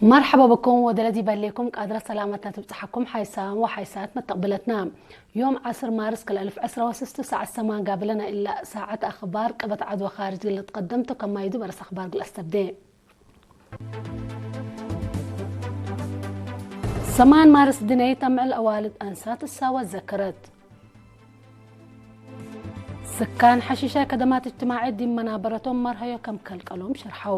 مرحبا بكم ودلدي بليكم قادرة سلامتنا تبتحكم حيسان وحيسات متقبلتنا. يوم عصر مارس كل ألف عسرة وستة ساعة سمان قابلنا إلا ساعة أخبار قبت عدوى خارج اللي تقدمته كما يدو برس أخبار قل أستبدي. سمان مارس دنيا تمع الأوالد أنسات الساوى ذكرت. ስካን ሓሽሻይ ከደማት እጅትማዒ ዲብ መናበረቶም መርሃዮ ከም ከልቀሎም ሸርሐው።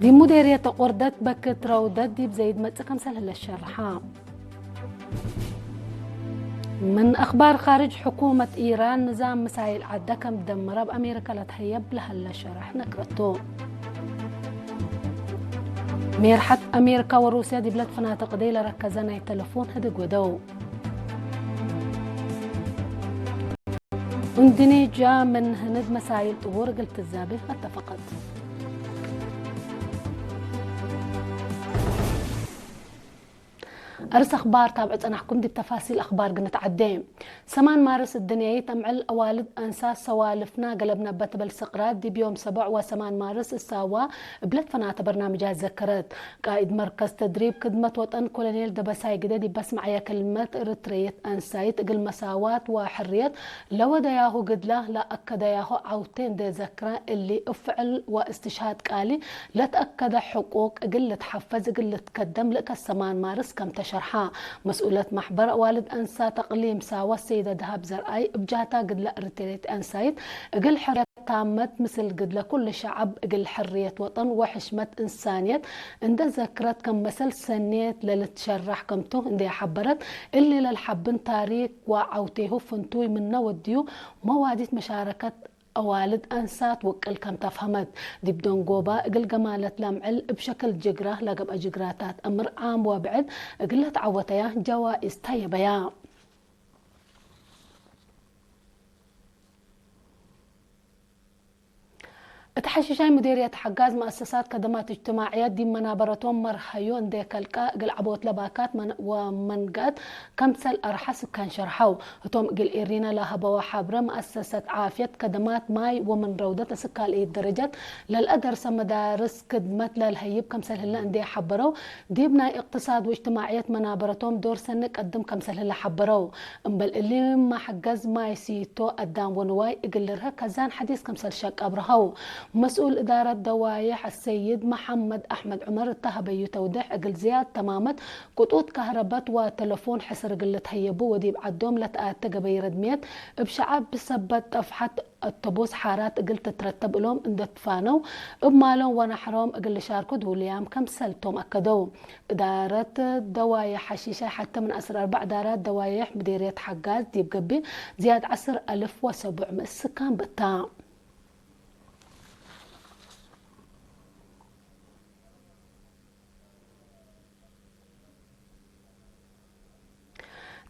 ዲብ ሙዴርየት ተቆርደት በክት ረውደት ዲብ ዘይድ መጽእ ከምሰል ህለ ሸርሓ። ምን ኣኽባር ኻርጅ ሕኩመት ኢራን ንዛም ምሳይል ዓዳ ከም ደመረ ኣብ ኣሜሪካ ለትሀየብ ለሀለ ሸርሕ ነግረቱ። ሜርሓት ኣሜሪካ ወሩስያ ዲብለት ፍናተ ቅደይ ለረከዘ ናይ ተለፎን ህድግ ወደው። ኢንዶኔዥያ ምን ህንድ መሳይል ጥቡር እግል ትዛቢ ኣተፈቀት። ኣርስ ኣኽባር ታብዕ ጸናሕኩም ዲብ ተፋሲል ኣኽባር ግንት ዓዴ። ሰማን ማርስ እድንያይት ኣምዕል ኣዋልድ ኣንሳ ሰዋልፍና ገለብና በትበል ስቕራት ዲብ ዮም ሰብዕ ወሰማን ማርስ እሳዋ እብለት ፈናተ በርናምጃ ዘከረት። ቃኢድ መርከዝ ተድሪብ ክድመት ወጠን ኮሎኔል ደበሳይ ግደ ዲብ በስማዕያ ክልመት እርትረየት ኣንሳይት እግል መሳዋት ወሕርየት ለወደያሁ ግድላ ለኣከደያሁ ዓውቴ እንደ ዘክረ እሊ እፍዕል ወእስትሽሃድ ቃሊ ለተኣከደ ሕቁቅ እግል ልትሓፈዝ እግል ልትከደም ልእከ ሰማን ማርስ ከም ተሸርሓ መስኡለት ማሕበር ኣዋልድ ኣንሳ ተቅሊም ሳዋ ሰይደ ደሃብ ዘርኣይ እብጃታ ግድለ እርትሬት ኣንሳይት እግል ሕርየት ታመት ምስል ግድለ ኩሉ ሸዓብ እግል ሕርየት ወጠን ወሕሽመት እንሳንየት እንደ ዘክረት ከም መሰል ሰንየት ለልትሸራሕ ከምቱ እንደ ሓበረት እሊ ለልሓብን ታሪክ ወዓውቴሁ ፍንቱይ ምነ ወድዩ መዋዲት መሻረከት ኣዋልድ ኣንሳት ውቅል ከም ተፍሀመት ዲብ ደንጎባ እግል ገማለት ለምዕል እብ ሸክል ጅግራ ለገብአ ጅግራታት እምር ዓም ወብዕድ እግል ለትዓወተያ ጀዋኢዝ ተየበያ። እት ሐሽሻይ ሙዴርየት ሐጋዝ መአሰሳት ከደማት እጅትማዕየት ዲብ መናበረቶም መርሀዮ እንዴ ከልቀ እግል ዐቦት ለባካት መን-፣ ወመንገት ከምሰል አርሐ ስካን ሸርሐው። እቶም እግል ኤሪና ለሀበወ ሐብረ መአሰሰት ዓፍየት ከደማት ማይ ወምን ረውደት እስካልኢት ደረጀት ለልአደርሰ መዳርስ ክድመት ለልሀይብ ከምሰል ህለ እንዴ ሐበረው ዲብ ናይ እቅትሳድ ወእጅትማዕየት መናበረቶም ዶር ሰኒ ቀድም ከምሰል ህለ ሐበረው። እምበል እሊ ማሕገዝ ማይ ሲቶ አዳም ወንዋይ እግል ልርሀ ከዛን ሐዲስ ከምሰል ሸቅ አብርሀው። መስኡል እዳረት ደዋይሕ አሰይድ መሐመድ አሕመድ ዑመር እተሀበዩ ተውድሕ እግል ዝያድ ተማመት ቅጡት ካህረበት ወተለፎን ሕስር እግል ልትሀየቡ ወዲብ ዐዶም ለትአተ ገበይ ረድምየት እብ ሸዐብ ብሰበት ጠፍሐት አቶቡስ ሓራት እግል ትትረተብ እሎም እንደ ትፋነው እብ ማሎም ወናሕሮም እግል ልሻርኩ ድውልያም ከምሰልቶም አከደው። እዳረት ደዋይሕ ሐሺሻይ ሐተ ምን ዐስር አርባዕ እዳራት ደዋይሕ ምዴርየት ሐጋዝ ዲብ ገቢ ዝያድ ዐስር አልፍ ወሰቡዕ ምእስካን በታ።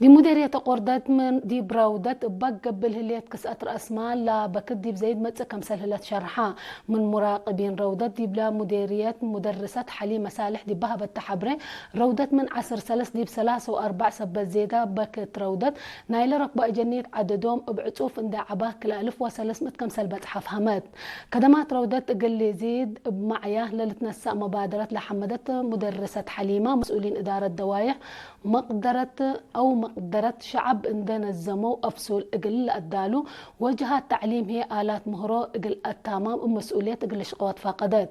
ዲብ ሙዴርየት ቆርደት ምን ዲብ ረውደት እበ ገብእ ህሌት ክስአት ረአስማል ላበክት ዲብ ዘይድ መጽእ ከምሰል ህለት ሸርሓ። ምን ሙራቅቢን ረውደት ዲብላ ሙዴርየት ሙደርሰት ሐሊመ ሳልሕ ዲብ በሀበተ ሐብሬ፣ ረውደት ምን ዐስር ሰለስ ዲብ ሰላሰ ወአርባዕ ሰበት ዜዳ በክት ረውደት ናይለ ረክቦ አጀኒት ዐደዶም እብ ዕጹፍ እንደ ዐባ ክልአልፍ ወሰለስ ምእት ከምሰል በጽሐ ፈሀመት። ከደማት ረውደት እግል ሊዚድ እብ ማዕያ ለልትነሳእ መባደረት ለሐመደት ሙደርሰት ሐሊማ፣ መስኡሊን እዳረት ደዋይሕ መቅደረት አው መቅደረት ሸዐብ እንደ ነዘመው አፍሱል እግል ለአዳሉ ወጅሃት ተዕሊም ህዬ አላት ምህሮ እግል አታማም እብ መስኡልየት እግል ልሽቀወት ፈቀደት።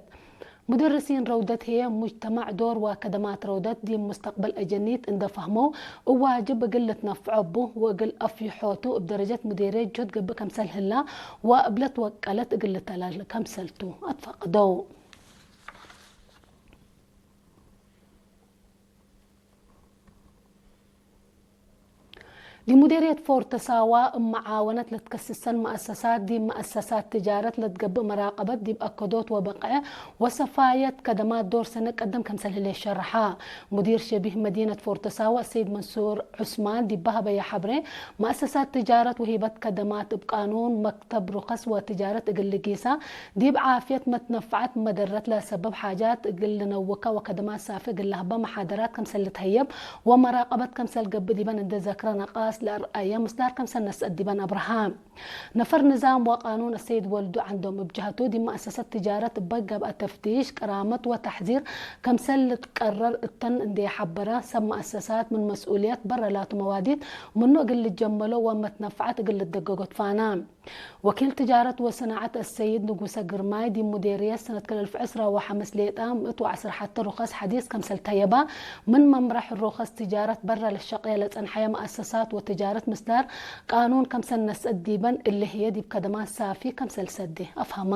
ሙደርሲን ረውደት ህዬ ሙጅተማዕ ዶር ወከደማት ረውደት ዲብ ሙስተቅበል አጀኒት እንደ ፈህመው እብ ዋጅብ እግል ልትነፍዖ እቡ ወእግል አፍይሖቱ እብ ደረጀት ሙዴርየት ጅሁድ ገብእ ከምሰል ህላ ወእብ ለትወቀለት እግል ልተላል ከምሰልቱ አትፈቅደው። ዲብ ሙዴርየት ፎርት ሳዋ እብ መዓወነት ለትከስሰን መአሰሳት ዲብ መአሰሳት ትጃረት ለትገብእ መራቀበት ዲብ አከዶት ወበቅዐ ወሰፋየት ከደማት ዶር ሰነ ቀደም ከምሰል ህሌ ሸርሓ። ሙዲር ሸቢህ መዲነት ፎርት ሳዋ ሰይድ መንሱር ዑስማን ዲብ በሀበየ ሐብሬ፣ መአሰሳት ትጃረት ወሂበት ከደማት እብ ቃኑን መክተብ ሩከስ ወትጃረት እግል ልጊሳ ዲብ ዓፍየት መትነፍዓት መደረት ለሰብብ ሓጃት እግል ልነውካ ወከደማት ሳፊ እግል ለህባ መሓደራት ከምሰል ልትሀየብ ወመራቀበት ከምሰል ገብእ ዲበን እንደ ዘክረ ነቃስ ለርአየ ምስዳር ከምሰል ነስአት ዲበን ኣብርሃ። ነፈር ንዛም ወቃኑን አሰይድ ወልዱ ዓንዶም እብ ጀሀቱ ዲብ መአሰሰት ትጃረት እበ ገብአ ተፍቲሽ፣ ቀራመት ወተሕዚር ከምሰል ልትቀረር እተን እንዴ ሐበረ፣ ሰብ መአሰሳት ምን መስኡልየት በረ ላቱ መዋዲት ምኑ እግል ልጀመሎ ወመትነፈዐት እግል ልትደገጎ ትፋና። ወኪል ትጃረት ወሰናዐት አሰይድ ንጉሰ ግርማይ ዲብ ሙዴርየት ሰነት ክልተ አልፍ ዕስራ ወሐምስ ሌጣ ምእት ወዐስር ሐተ ሩኸስ ሐዲስ ከምሰል ተየባ፣ ምን መምረሕ ሩኸስ ትጃረት በረ ለሸቅየ ለጸንሐየ መአሰሳት ወትጃረት ምስዳር ቃኑን ከምሰል ነስአት ዲበን እሊ ህዬ ዲብ ከደማት ሳፊ ከምሰል ሰዴ አፍሀማ።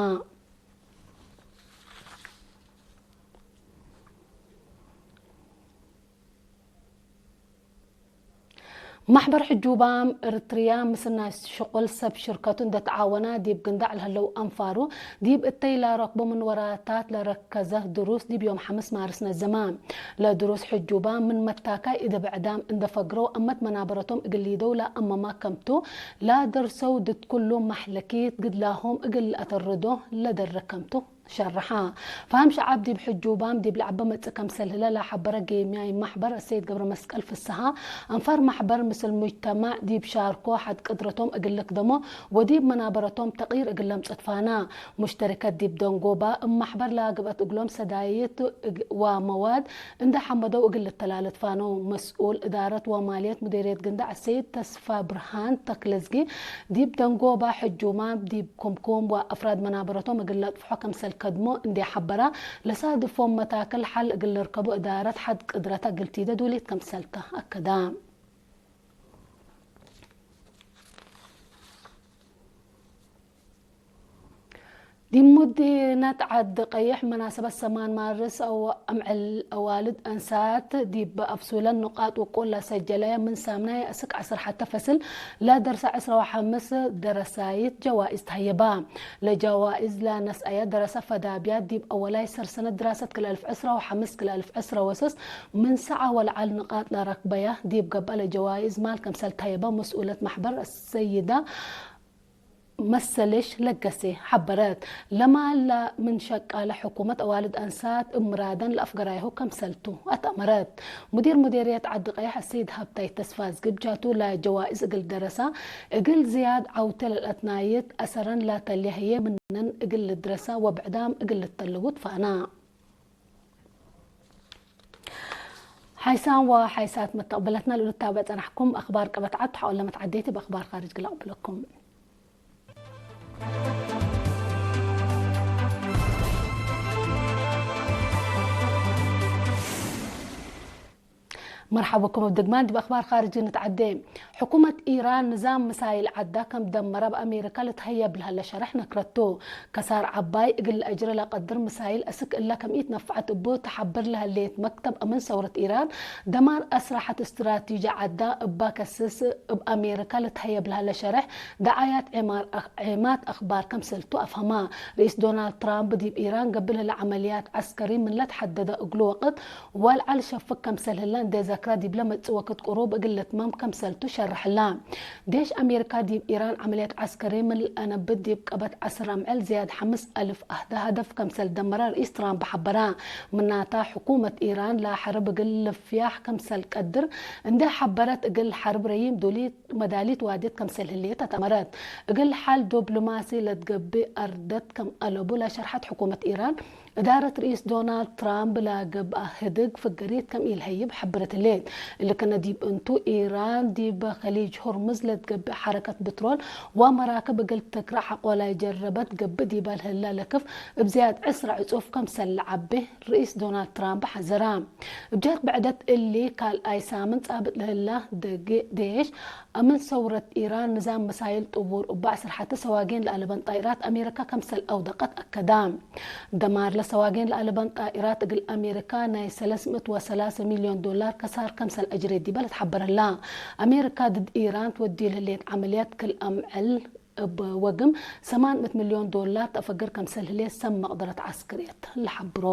ማሕበር ሕጁባም እርትርያ ምስናይ ሽቁል ሰብ ሽርከቱ እንደ ተዓወና ዲብ ግንዳዕ ለህለው አንፋሩ ዲብ እተይ ላረክቦ ምን ወራታት ለረከዘ ድሩስ ዲብ ዮም ሐምስ ማርስ ነዘማ። ለድሩስ ሕጁባም ምን መታካይ እደ ብዕዳም እንደ ፈግረው አመት መናበረቶም እግል ሊደው ለአመማ ከምቱ ላደርሰው ድድ ኩሉ ማሕለኪት ግድላሆም እግል ለአተርዶ ለደረ ከምቱ ሸርሓ። ፋም ሸዓብ ዲብ ሕጁባም ዲብ ለዐበ መጽእ ከምሰል ህለ ለሐበረ ጌምያይ ማሕበር አሰይድ ገብረመስቀል ፍስሃ፣ አንፋር ማሕበር ምስል ሙጅተማዕ ዲብ ሻርኮ ሐድ ቅድረቶም እግል ልክደሞ ወዲብ መናበረቶም ተቅይር እግል ለምጽእ ትፋና። ሙሽተሪከት ዲብ ደንጎባ እብ ማሕበር ለገብአት እግሎም ሰዳይት እግ-፣ ወመዋድ እንደ ሐመደው እግል ልተላለ ትፋነው። መስኡል እዳረት ወማልየት ሙዴርየት ግንዳዕ አሰይድ ተስፋ ብርሃን ተክለዝጊ ዲብ ደንጎባ ሕጁማም ዲብ ኩምኩም ወአፍራድ መናበረቶም እግል ለጥፍሖ ከምሰል ከድሞ እንዴ ሐበራ፣ ለሳድፎም መታክል ሐል እግል ልርከቡ እዳረት ሐድ ቅድረታ እግል ቲደ ዱሊት ከምሰልታ አከዳ። ዲብ ሙዲነት ዓዲ ቀይሕ መናሰበት ሰማን ማርስ አው-፣ አምዕል አዋልድ አንሳት ዲብ አፍሱለን ንቃጥ ውቁል ለሰጀለየ ምን ሳምናይ እስክ ዐስር ሐተ ፈስል ለደርሰ ዕስራ ወሐምስ ደረሳይት ጀዋኢዝ ተሀየባ። ለጀዋኢዝ ለነስአየ ደረሰ ፈዳብያት ዲብ አወላይ ሰርሰነት ድራሰት ክልተ አልፍ ዕስራ ወሐምስ ክልተ አልፍ ዕስራ ወሰስ ምን ሰዓ ወለዓል ንቃጥ ለረክበያ ዲብ ገብአ ለጀዋኢዝ ማል ከምሰል ተሀየባ መስኡለት ማሕበር ሰይዳ መሰለሽ ለገሴ ሐበረት። ለማል ምን ሸቃለ ሕኩመት አዋልድ አንሳት እብ ምራደን ለአፍገራይሁ ከምሰልቱ አትአመረት። ሙዲር ሙዴርየት ዓዲ ቀይሕ አሰይድ ሀብታይ ተስፋዝጊ ብጃቱ ለጀዋኢዝ እግል ደረሳ እግል ዝያድ ዐውቴ ለልአትናይት አሰረን ላተልየ ህዬ ምነን እግል ልድረሳ ወብዕዳም እግል ልተልዉ ትፋና። ሓይሳን ወሓይሳት መተቕበለትና ልኡሉ ታበ ጸናሕኩም ኣኽባር ቀበት ዓድ ተሓወለ መትዓደይቲ ብኣኽባር ኻርጅ ግላ ቅብለኩም። መርሓበኩም ኣብ ደግማን ዲብ ኣኽባር ኻርጅ ንትዓዴ። ሕኩመት ኢራን ንዛም ምሳይል ዓዳ ከም ደመረ ኣብ ኣሜሪካ ልትሀየብ ለሀለ ሸርሕ ነክረቱ። ከሳር ዓባይ እግል ለአጅረ ለቀድር ምሳይል እስክ እላ ከም ኢትነፍዐት እቡ ተሓብር ለሀሌት መክተብ አምን ሰውረት ኢራን ደማር አስራሐት እስትራቲጂ ዓዳ እባ ከስስ እብ አሜሪካ ልትሀየብ ለሀለ ሸርሕ ደዓያት ዔማር አኽ-፣ ዔማት አኽባር ከምሰልቱ አፍሀማ። ርኢስ ዶናልድ ትራምፕ ዲብ ኢራን ገብእ ለሀለ ዐመልያት ዐስከሪ ምን ለትሐደደ እግሉ ወቅት ወልዓል ሸፍግ ከምሰል ህለ እንዴ ዘክረ፣ ዲብለ መጽእ ወክድ ቅሩብ እግል ልትመም ከምሰልቱ ሸርሕ ህላ። ዴሽ አሜሪካ ዲብ ኢራን ዐመልያት ዐስከሪ ምን ለአነብት ዲብ ቀበት ዐስር አምዕል ዝያድ ሐምስ አልፍ አህደ ሀደፍ ከምሰል ደመረ ርኢስ ትራምፕ ሐበራ። ምናታ ሕኩመት ኢራን ለሐርብ እግል ልፍያሕ ከምሰል ቀድር እንዴ ሐበረት፣ እግል ሐርብ ረዪም ዱሊት መዳሊት ዋዴት ከምሰል ህሌት አትአመረት። እግል ሐል ዶብሎማሲ ለትገብእ አርደት ከም አለቡ ለሸርሐት ሕኩመት ኢራን፣ እዳረት ርኢስ ዶናልድ ትራምፕ ለገብአ ህድግ ፍገሪት ከም ኢልሀይብ ሐብረት ህሌት። እሊ ክነ ዲብ እንቱ፣ ኢራን ዲብ ከሊጅ ሆርሙዝ ለትገብእ ሐረከት ብትሮል ወመራክብ እግል ትክረዕ ሐቆ ለጀረበት ገብእ ዲበ ለህላ ለክፍ እብ ዝያድ ዕስራ ዕጹፍ ከምሰል ለዐቤ ርኢስ ዶናልድ ትራምፕ ሐዘራ። እብ ጀህት ብዕደት እሊ፣ ካልኣይ ሳምን ጻብጥ ለህላ ደግ-፣ ደየሽ አምን ሰውረት ኢራን ንዛም መሳይል ጥቡር እባ ዐስር ሐተ ሰዋጌን ለአለበን ጣይራት አሜሪካ ከምሰል አውደቀት አከዳ። ደማር ለሰዋጌን ለአለበን ጣይራት እግል አሜሪካ ናይ ሰለስ ምእት ወሰላሰ ሚልዮን ዶላር ከሳር ከምሰል አጅሬ ዲበ ለትሐበረላ። አሜሪካ ድድ ኢራን ትወዲ ለህሌት ዐመልያት ክል አምዕል እብ ወግም ሰማን ምእት ሚልዮን ዶላር ተአፈግር ከምሰል ህሌት ሰብ መቅደረት ዐስክርየት ለሐብሮ።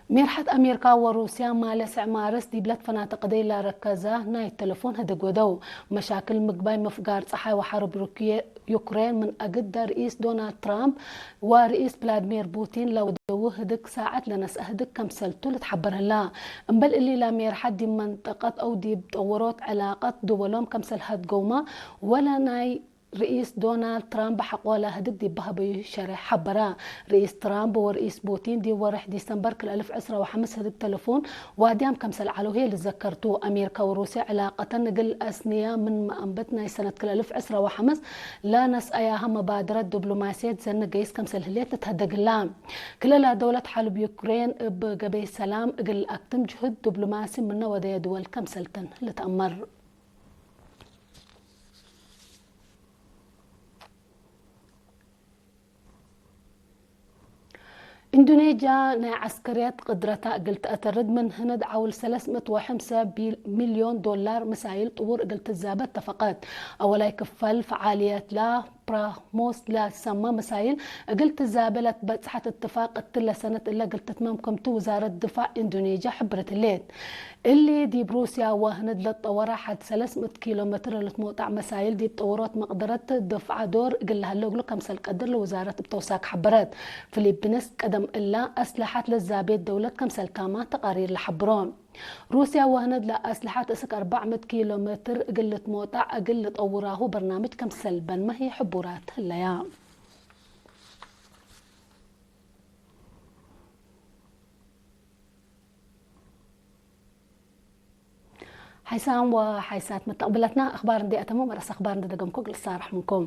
ሜርሓት ኣሜሪካ ወሩስያ ማለስዕ ማርስ ዲብለት ፈናተ ቅደይ ላረከዛ ናይ ተለፎን ህድግ ወደው። መሻክል ምግባይ ምፍጋር ፀሓይ ወሓረብ ሩክየ ዩክሬን ምን ኣግድ ዳ ርኢስ ዶናልድ ትራምፕ ወርኢስ ቭላድሚር ፑቲን ለወደው ህድግ ሳዓት ለነስአ ህድግ ከምሰልቱ ልትሓበር ህላ። እምበል እሊ ላሜርሓት ዲብ መንጠቀት ኣው ዲብ ጠወሮት ዕላቀት ድወሎም ከምሰል ሃድገውማ ወላ ናይ ርኢስ ዶናልድ ትራምፕ ብሓቆላ ህድግ ዲባህበዩ ሸረ ሓበራ። ርኢስ ትራምፕ ወርኢስ ፑቲን ዲብ ወርሕ ዲሰምበር ክልእልፍ ዕስራ ወሓምስ ህድግ ተለፎን ዋድያም ከምሰል ዓለውሄ ልዘከርቱ። ኣሜሪካ ወሩስያ ዕላቀተን ንግል ኣስንያ ምን መኣንበት ናይ ሰነት ክልእልፍ ዕስራ ወሓምስ ላነስኣያሃ መባድረት ዲብሎማስየት ዘንገይስ ከምሰል ህሌት ልትሀደግላ። ክልላ ደውለት ሓሉብ ዩክሬን እብ ገበይ ሰላም እግል ኣክትም ጅሁድ ዲብሎማሲ ምነ ወደየ ድወል ከምሰልተን ልትኣመር። ኢንዶኔዥያ ናይ ዓስከርየት ቅድረታ እግል ተእተርድ ምን ህንድ ዓውል ሰለስምእት ወሐምሳ ቢል-፣ ሚልዮን ዶላር ምሳይል ጥውር እግል ትዛበ እተፈቀት። ኣወላይ ክፈል ፈዓልየት ላ ፕራሞስ ላሰማ ምሳይል እግል ትዛበ ለትበጽሐት እትፋቅ እትለ ሰነት እለ እግል ትትመም ከምቱ ውዛረት ድፋዕ ኢንዶኔዥያ ሕብረት ህሌት። እሊ ዲብ ሩስያ ወህንድ ለጠወራ ሓድ ሰለስምእት ኪሎ ሜትር ለትመውጣዕ መሳይል ዲብ ጠወሮት መቅደረት ድፍዓ ዶር እግል ለሀለ እግሉ ከምሰል ቀድር ለውዛረት እብ ተውሳክ ሐበረት። ፊሊፒንስ ቀደም እላ አስለሓት ለዛቤት ደውለት ከምሰል ካማ ተቃሪር ለሐብሮ። ሩስያ ወህንድ ለአስለሓት እስክ ኣርባዕ ምእት ኪሎ ሜትር እግል ልትመውጣዕ እግል ልጠውራሁ በርናምጅ ከምሰል በንመ ህይ ሕቡራት ህለያ። ሓይሳም ወሓይሳት መተቕብለትና ኣኽባር እንዲኣተሙ መረስ ኣኽባር እንደደገምኩ ግልሳራሕ ምንኩም።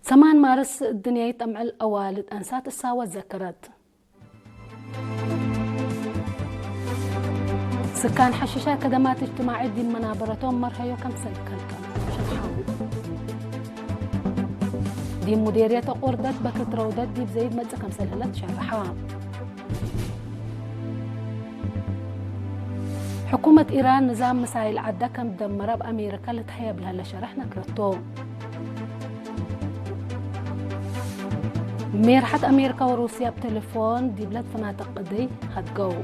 ሰማን ማርስ ድንያይ ጠምዕል ኣዋልድ ኣንሳት እሳወ ዘከረት። ስካን ሓሽሻ ከደማት እጅትማዒ ዲን መናበረቶም መርሀዮ ከምሰል ከልከል ሸርሓዊ። ዲን ሙዴርየተ ቁርደት በክት ረውደት ዲብ ዘይድ መጽእ ከምሰል ህለት ሸርሓ። ሕኩመት ኢራን ንዛም ምሳይል ዓዳ ከም ደመረ ኣብ ኣሜሪካ ልትሀየብ ለሀለ ሸረሕ ነግረቶ። ሜርሓት ኣሜሪካ ወሩስያ ኣብ ቴሌፎን ዲብለት ፈናተ ቅድይ ሃድገው።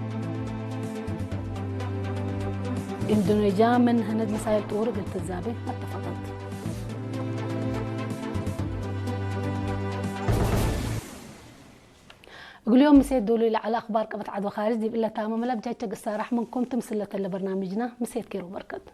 ኢንዶኔዥያ ምን ህንድ ምሳይል ጥውር እግል ትዛቤ ኣተፈቀት። እግልዮም ምሴት ዶሉ ለዓለ ኣኽባር ቀበት ዓድ ወኻሪጅ ዲብ እለታመ መለብ ጃቸ ግሳራሕ ምንኩም ትምስለተለ በርናምጅና ምሴት ኬሩ በርከት።